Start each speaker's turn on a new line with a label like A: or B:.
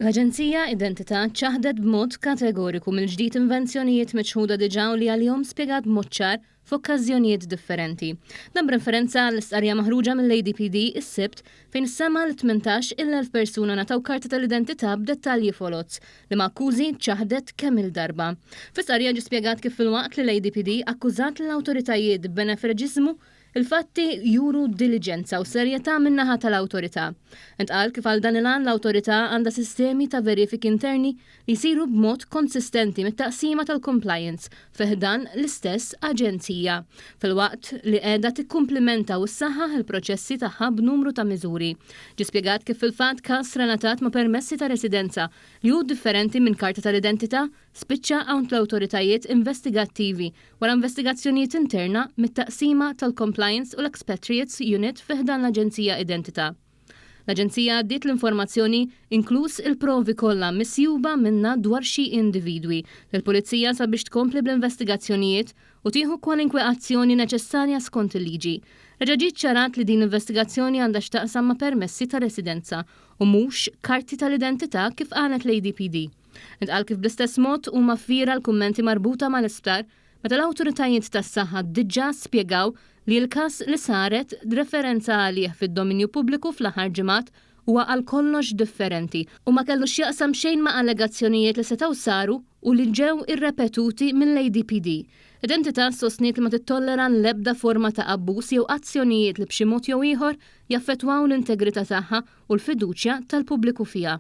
A: L-Aġenzija Identità ċaħdet b'mod kategoriku mill-ġdid invenzjonijiet miċħuda diġà u li għalihom spjegat b'mod ċar f'okkażjonijiet differenti. Dan b'referenza għall-istqarrija maħruġa mill-ADPD is-Sibt fejn sema li 18,000 persuna ngħataw karta tal-identità b'dettalji foloz, liema akkużi ċaħdet kemm-il darba. Fl-istqarrija ġie spjegat kif filwaqt li l-ADPD akkużat lill-awtoritajiet b'benefereġiżmu, Il-fatti juru diliġenza u serjetà min-naħa tal-Awtorità. Intqal kif għal dan il-għan l-Awtorità għandha sistemi ta' verifiki interni li jsiru b'mod konsistenti mit-taqsima tal-compliance fi ħdan l-istess aġenzija, filwaqt li qiegħda tikkumplimenta u ssaħħaħ il-proċessi tagħha b'numru ta' miżuri. Ġie spjegat kif fil-fatt każ relatat ma' permessi ta' residenza li hu differenti minn karta tal-identità spiċċa għand l-awtoritajiet investigattivi wara investigazzjonijiet interna mit-Taqsima tal-Compliance u l-Expatriates Unit fi ħdan l-Aġenzija Identità. L-Aġenzija għaddiet l-informazzjoni, inkluż il-provi kollha misjuba minnha dwar xi individwi, lill-Pulizija sabiex tkompli bl-investigazzjonijiet u tieħu kwalinkwe azzjoni neċessarja skont il-liġi. Reġa' ġie ċċarat li din l-investigazzjoni għandha x'taqsam ma' permessi ta' residenza u mhux karti tal-identità kif qalet l-ADPD. Intqal kif bl-istess mod huma fira l-kummenti marbuta mal-isptar meta l-awtoritajiet tas-saħħa diġà spjegaw li l-każ li saret referenza għalih fid-dominju pubbliku fl-aħħar ġimgħat huwa għal kollox differenti u ma kellu x'jaqsam xejn ma' allegazzjonijiet li setgħu saru u li ġew irrepetuti mill-ADPD. Identità sostniet li ma tittollera l-ebda forma ta' abbuż jew azzjonijiet li b'xi mod jew ieħor jaffettwaw l-integrità tagħha u l-fiduċja tal-pubbliku fiha.